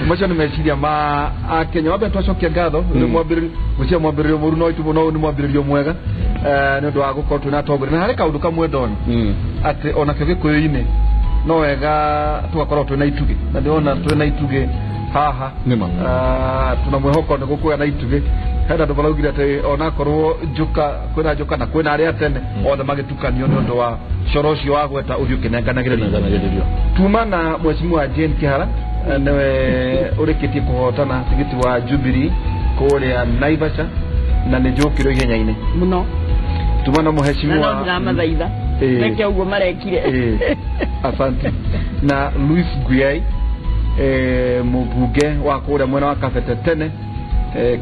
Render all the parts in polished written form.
Macio nĩ meciria ma akenya. Wambe twacokia ngatho nĩ mwambĩrĩrio gũcia mwambĩrĩrio mũru, no itu no nĩ mwambĩrĩrio mwega nĩ ũndũ wa gũkorwo twĩna atongoria. Na harĩ kaũndũ kamwe ndona atĩ onakĩo gĩkũyũ-inĩ no wega tũgakorwo twĩna itugĩ, na ndĩrona twĩna itugĩ haha. Nĩma. Tuna mwĩhoko nĩ gũkũgĩa na itugĩ. Hena andũ maraugire atĩ onakorwo njuka kwĩna njuka na kwĩna arĩa tene othe magĩtukanio nĩ ũndũ wa coro ũcio wa gweta ũthiĩ ũkĩnenganagĩrĩrio. Tuma na mheshimiwa Jane Kihara, nĩwe ũrĩkĩtie kũhotana tigiti wa Jubilee kũrĩa Naivasha, na nĩ njũkĩrwo ihenya-inĩ muno. Tuma na na no mheshimiwa ndĩramathaitha meke ũguo marekire. Asante. Na Louis Guyai, mũmbunge wa kũrĩa mwena wa Kabete tene,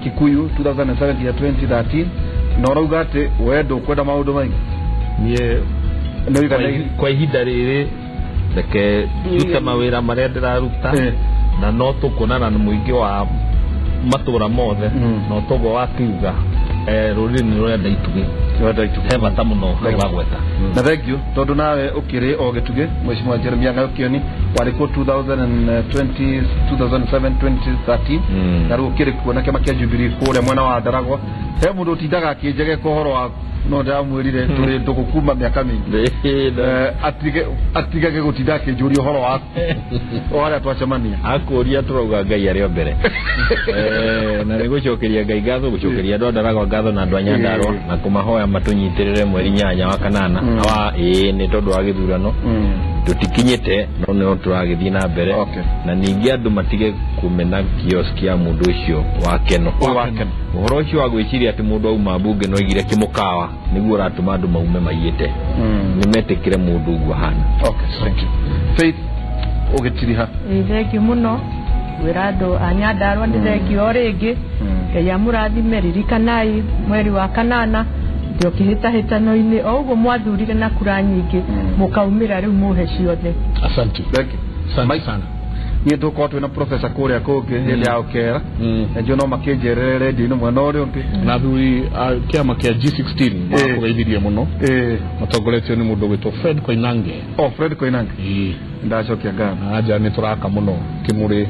Kikuyu 2007 nginya 2013, na ũrauga atĩ we ndũkwenda maũndũ maingĩ. Niĩ nĩ ũiganĩire kwa ihinda rĩrĩ reke ndute mawĩra marĩa ndĩraruta, na no tũkuonana na mũingĩ wa matũra mothe. No toguo wakiuga, rũrĩrĩ nĩ rũrenda itugĩ. Rũrenda itugĩ. He bata mũno Thank you. wa gweta. Na thank you tondũ nawe ũkĩrĩ o gĩtugĩ. Mheshimiwa Jeremia Ng'aũkĩoni warĩ kuo 2020, 2007, 2013, na rĩu ũkĩrĩ kuo na kĩama kĩa Jubilee kũrĩa mwena wa Ndaragwa. He mũndũ ũtindaga akĩnjegeka ũhoro waku, no ndĩramwĩrire tũrĩ ndũgũ kuma mĩaka mĩingĩ. Atigage gũtinda akĩnjũria ũhoro waku o harĩa twacemania. Akũria tũrauga Ngai arĩ o mbere. Na nĩ gũcokeria Ngai ngatho, gũcokeria andũ a Ndaragwa ngatho na andũ a Nyandarũa, na kũmahoya matũnyitĩrĩre mweri 8 wa kanana wa ĩĩ nĩ tondũ wa gĩthurano. Tũtikinyĩte no no tũragĩthiĩ na mbere. Na ningĩ andũ matige kũmena kiosk ya mũndũ ũcio wa Keno. Ũyũ wa Keno. Ũhoro ũcio wa gwĩciria atĩ mũndũ auma mbunge no aigire kĩmũkawa nĩguo ũratũma andũ maume maiyĩte. Nĩ metĩkĩre mũndũ ũguo ahana. Okay, thank you. Faith ũgĩtiriha. Thengiũ mũno gwĩra andũ a Nyandarũa nĩ thengiũ o rĩngĩ. Ngai amũrathime. Ririkanai mweri wa kanana ndio kĩhĩtahĩtano-inĩ o ũguo mwathurire na kura nyingĩ, mũkaumĩra rĩu mũhe ciothe. Asante. Thank you. Asante sana. Niĩ tũkorwo twĩna professor kũrĩa kũngĩ hĩndĩ ya ũkera na njũ no makĩnjerere redio-inĩ mwena ũrĩa ũngĩ. Na athuri a kĩama kĩa G16 makũgeithirie mũno, matongoretio nĩ mũndũ ũgwĩtwo Fred Koinange. Oh, Fred Koinange, ndacokia ngatho. Na anja nĩ tũraka mũno kĩmũrĩ,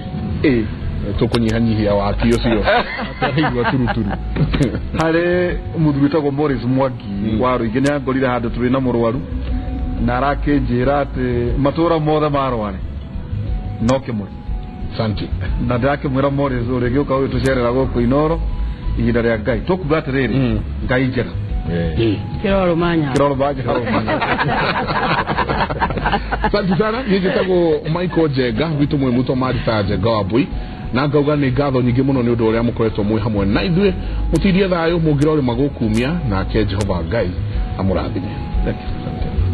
tũkũnyihanyihia waki ũcio tũraigua turuturu. Harĩ mũthuri wĩtagwo Morris Mwangi wa Rũingĩ, nĩ angorire handũ tũrĩ na mũrwaru na arakĩnjĩra atĩ matũra mothe marware no kĩmũrĩ. Asante. Na ndĩrakĩmwĩra Morris ũrĩgĩũka ũgĩtũcerera gũkũ Inoro ihinda rĩa Ngai tũkuga atĩrĩrĩ, Ngai njega. Kĩrorũma nyama. Kĩrorũma njega. Asante sana. Niĩ njĩtagwo Michael Njenga gwitũ mwĩ mũto marita Njenga wa Mbui, na ngauga nĩ ngatho nyingĩ mũno nĩ ũndũ ũrĩa mũkoretwo mwĩ hamwe na ithuĩ. Mũtindie thayũ mũngĩrorĩma gũkumia, nake Jehova Ngai amũrathime. Thank you.